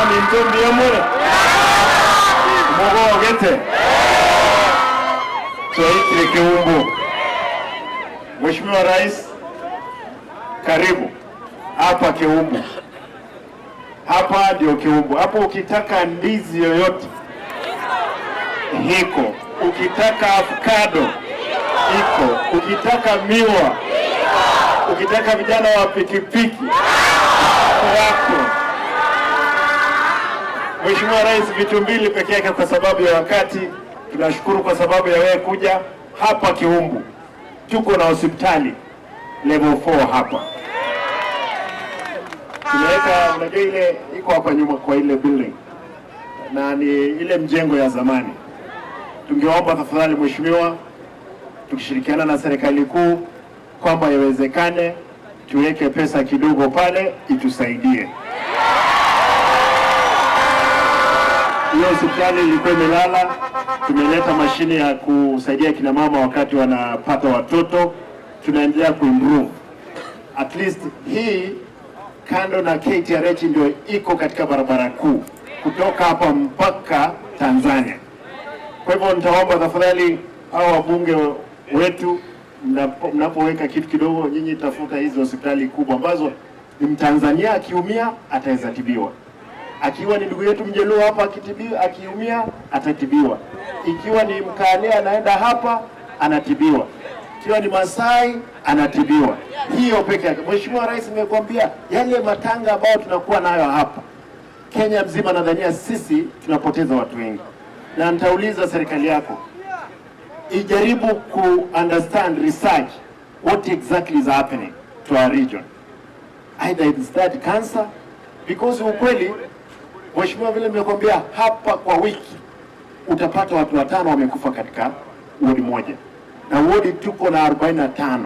Baminto mbuya more mogogete twaikire Keumbu. Mheshimiwa Rais, karibu hapa Keumbu. Hapa ndio Keumbu. Hapo ukitaka ndizi yoyote hiko, ukitaka avocado iko, ukitaka miwa, ukitaka vijana wa pikipiki wako. Mheshimiwa Rais, vitu mbili peke yake kwa sababu ya wakati. Tunashukuru kwa sababu ya wewe kuja hapa Keumbu. Tuko na hospitali level 4 hapa tumeweka, unajua ile iko hapa nyuma kwa ile building na ni ile mjengo ya zamani. Tungeomba tafadhali mheshimiwa, tukishirikiana na serikali kuu kwamba iwezekane tuweke pesa kidogo pale itusaidie. Hiyo hospitali ilikuwa imelala, tumeleta mashine ya kusaidia kina mama wakati wanapata watoto, tunaendelea kuimprove at least hii kando na KTRH ndio iko katika barabara kuu kutoka hapa mpaka Tanzania. Kwa hivyo nitaomba tafadhali hao wabunge wetu mnapoweka kitu kidogo, nyinyi tafuta hizi hospitali kubwa ambazo ni Mtanzania akiumia ataweza tibiwa, akiwa ni ndugu yetu Mjaluo hapa akitibiwa, akiumia atatibiwa, ikiwa ni Mkale anaenda hapa anatibiwa, ikiwa ni Masai anatibiwa. Hiyo peke yake. Mheshimiwa Rais, nimekuambia yale matanga ambayo tunakuwa nayo hapa Kenya mzima, nadhania sisi tunapoteza watu wengi, na nitauliza serikali yako ijaribu ku understand research what exactly is happening to our region, either it's that cancer, because ukweli Mheshimiwa, vile nimekuambia hapa, kwa wiki utapata watu watano wamekufa katika wodi moja, na wodi tuko na 45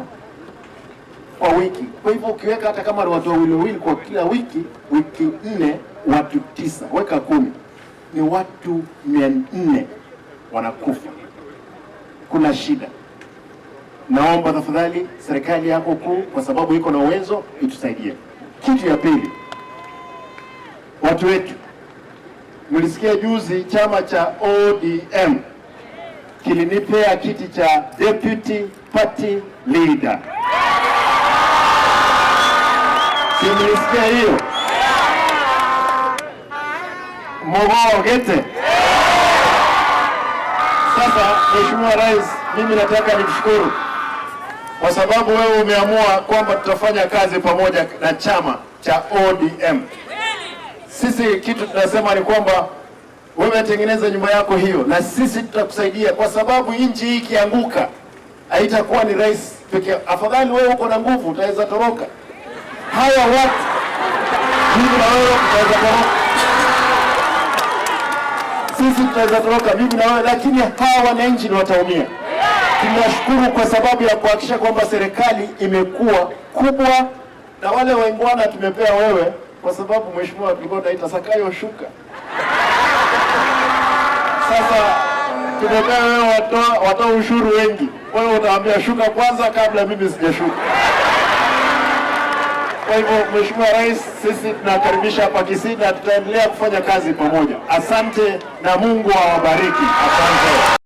kwa wiki. Kwa hivyo ukiweka hata kama ni watu wawili wawili kwa kila wiki, wiki 4 watu 9, weka 10, ni watu 400 wanakufa. Kuna shida. Naomba tafadhali serikali yako kuu, kwa sababu iko na uwezo, itusaidie. Kitu ya pili, watu wetu, mlisikia juzi chama cha ODM kilinipea kiti cha deputy party leader. Si mlisikia hiyo? Mogogete. Sasa Mheshimiwa Rais, mimi nataka nikushukuru kwa sababu wewe umeamua kwamba tutafanya kazi pamoja na chama cha ODM. Sisi kitu tunasema ni kwamba wewe tengeneza nyumba yako hiyo, na sisi tutakusaidia, kwa sababu nchi hii ikianguka haitakuwa ni rais pekee. Afadhali wewe uko na nguvu, utaweza toroka. Hawa watu mimi na wewe tutaweza toroka, sisi tutaweza toroka, mimi na wewe, lakini hawa wananchi ni wataumia. Tunashukuru kwa sababu ya kuhakikisha kwamba serikali imekuwa kubwa, na wale waungwana tumepea wewe, kwa sababu mheshimiwa, tulikuwa tunaita Sakayo shuka. Sasa tumepea wewe watoa ushuru wengi, wewe utaambia shuka kwanza kabla mimi sijashuka. Kwa hivyo Mheshimiwa Rais, sisi tunakaribisha hapa Kisii na tutaendelea kufanya kazi pamoja. Asante na Mungu awabariki. Asante.